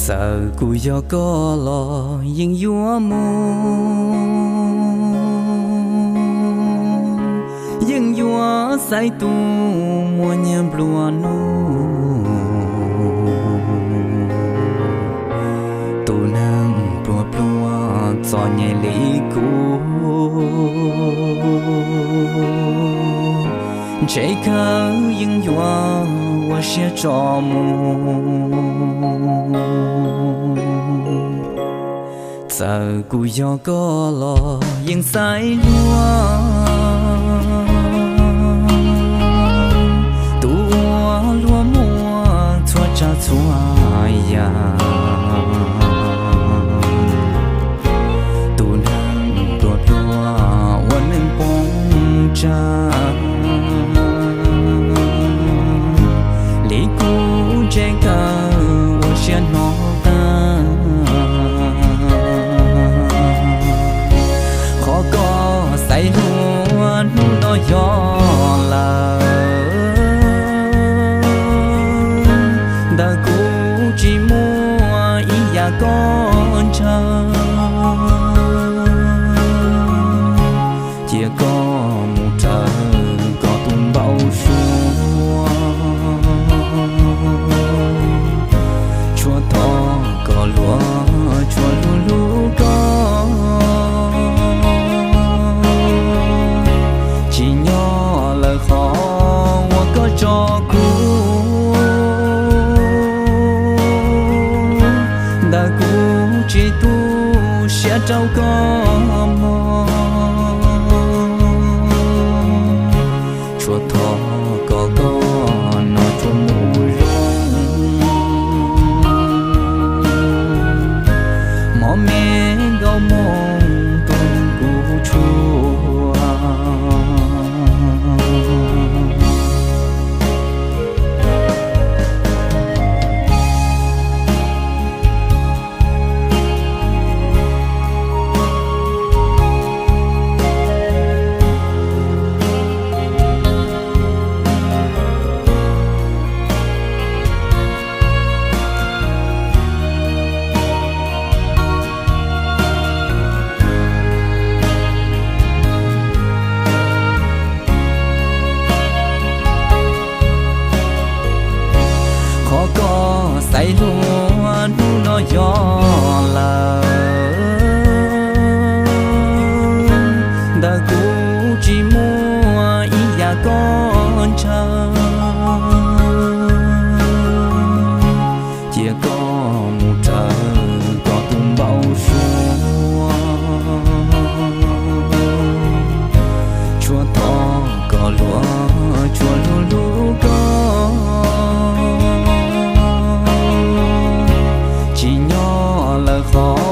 Txawm kuv yog koj los yeej yuav mus, yeej yuav xaiv tus muaj nyiaj nplua nuj, tus neeg pluag pluag txom nyem li kuv, ntshe kawg yeej yuav ua siab tso mus. Txawm kuv yog koj los yeej xaiv luag, tus uas luag muaj txhua tsav txhua yam, tus neeg pluag pluag ua neeg poob tsam li kuv, ntshe kawg ua siab hnov tag. Qhov koj xaiv luag hnub no yog lawm, ntawm kuv tsis muaj ib yam koj ntshaw, cia koj mus raws koj tus npau suav, tshuav thov koj luag tshuav hlub hlub koj, tsim nyog lawm qhov uas koj tso kuv, ntawm kuv tsis tu siab rau koj mog, tshuav thov kom koj no tsuas mus zoo, mob me nkauj moo rau kuv tshua. Qhov koj xaiv luag hnub no yog lawm, ntawm kuv tsis muaj ib yam koj ntshaw, cia koj mus raws koj tus npau suav, tshuav thov kom luag tshuav hlub hlub koj, tsim nyog lawm qhov